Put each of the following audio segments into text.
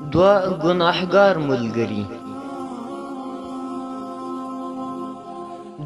دوه ګناهګار ملګري.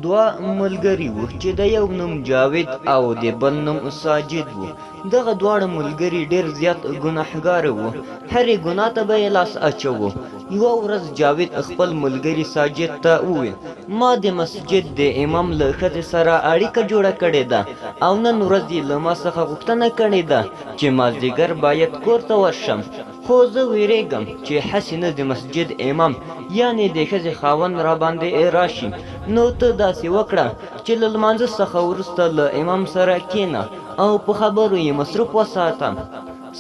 دوه ملګري وو چې د یو نوم جاوید او د بل نوم ساجد وو. دغه دواړه ملګري ډېر زیات ګناهګار وو، هرې ګناه ته به یې لاس اچوو. یوه ورځ جاوید خپل ملګري ساجد ته وویل، ما د مسجد د امام له ښځې سره اړیکه جوړه کړې ده او نن ورځ یې له ما څخه غوښتنه کړې ده چې مازدیګر باید کور ته ورشم، خو زه ویریږم چې هسې نه د مسجد امام یعنې د ښځې خاوند راباندې راشي، نو ته داسې وکړه چې له لمانځه څخه وروسته له امام سره کینه او په خبرو یې مصروف وساته.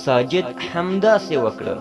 ساجد همداسې وکړل.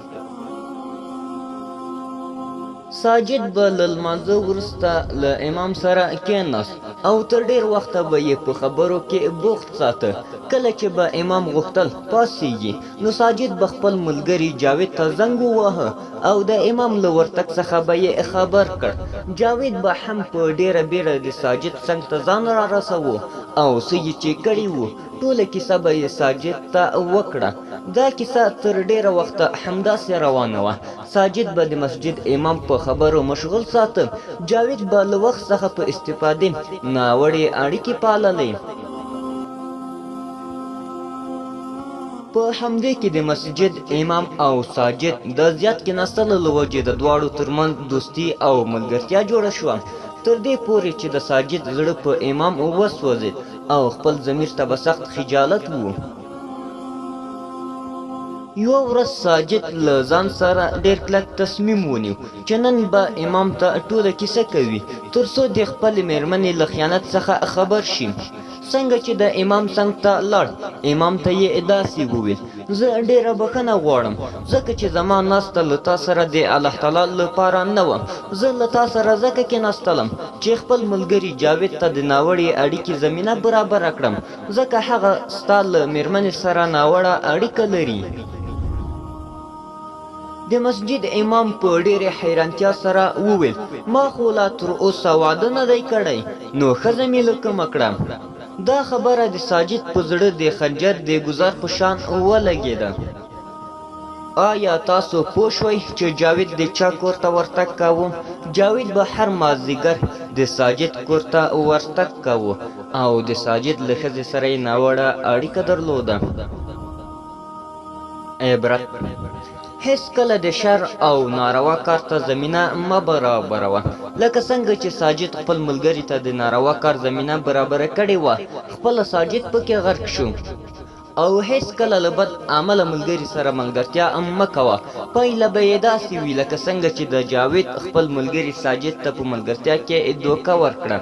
ساجد به له لمانځه وروسته له امام سره کېناست او تر ډېر وخته به یې په خبرو کې بوخت ساته. کله چې به امام غوښتل پاڅېږي، نو ساجد به خپل ملګري جاوید ته زنګ وواهه او د امام له ورتګ څخه به یې خبر کړ. جاوید به هم په ډېره بیړه د ساجد څنګ ته ځان رارسوه او څه یې چې کړي وو، ټوله کیسه به یې ساجد ته وکړه. دا کیسه تر ډېره وخته همداسې روانه وه. ساجد به د مسجد امام په خبرو مشغول ساته، جاوید به له وخت څخه په استفادې ناوړې اړیکې پاللې. په همدې کې د مسجد امام او ساجد د زیات کیناستلو له وجې د دواړو ترمنځ دوستي او ملګرتیا جوړه شوه، تر دې پورې چې د ساجد زړه په امام وسوځید او خپل ضمیر ته به سخت خجالت وو. یوه ورځ ساجد له ځان سره ډېر کلک تصمیم ونیو چې نن به امام ته ټوله کیسه کوي، تر څو د خپلې مېرمنې له خیانت څخه خبر شي. څنګه چې د امام څنګ ته لاړ، امام ته یې داسې وویل، زه ډېره بښنه غواړم، ځکه چې زما ناسته له تا سره د الله تعالی لپاره نه وه. زه له تا سره ځکه کېناستلم چې خپل ملګري جاوید ته د ناوړې اړیکې زمینه برابره کړم، ځکه هغه ستا له مېرمنې سره ناوړه اړیکه لري. د مسجد امام په ډېرې حیرانتیا سره وویل، ما خو لا تر اوسه واده نه دی کړی، نو ښځه مې له کومه کړه؟ دا خبره د ساجد په زړه د خنجر د ګوزار په شان ولګېده. آیا تاسو پوه شوئ چې جاوید د چا کور ته ورتګ کاوه؟ جاوید به هر مازدیګر د ساجد کور ته ورتګ کاوه او د ساجد له ښځې سره یې ناوړه اړیکه درلوده. عبرت: هېڅکله د شر او ناروا کار ته زمینه مه برابروه. لکه څنګه چې ساجد خپل ملګري ته د ناروا کار زمینه برابره کړې وه، خپله ساجد پکې غرق شو. او هېڅکله له بد عمله ملګري سره ملګرتیا مه کوه، پایله به یې داسې وي لکه څنګه چې د جاوید خپل ملګري ساجد ته په ملګرتیا کې دوکه ورکړه.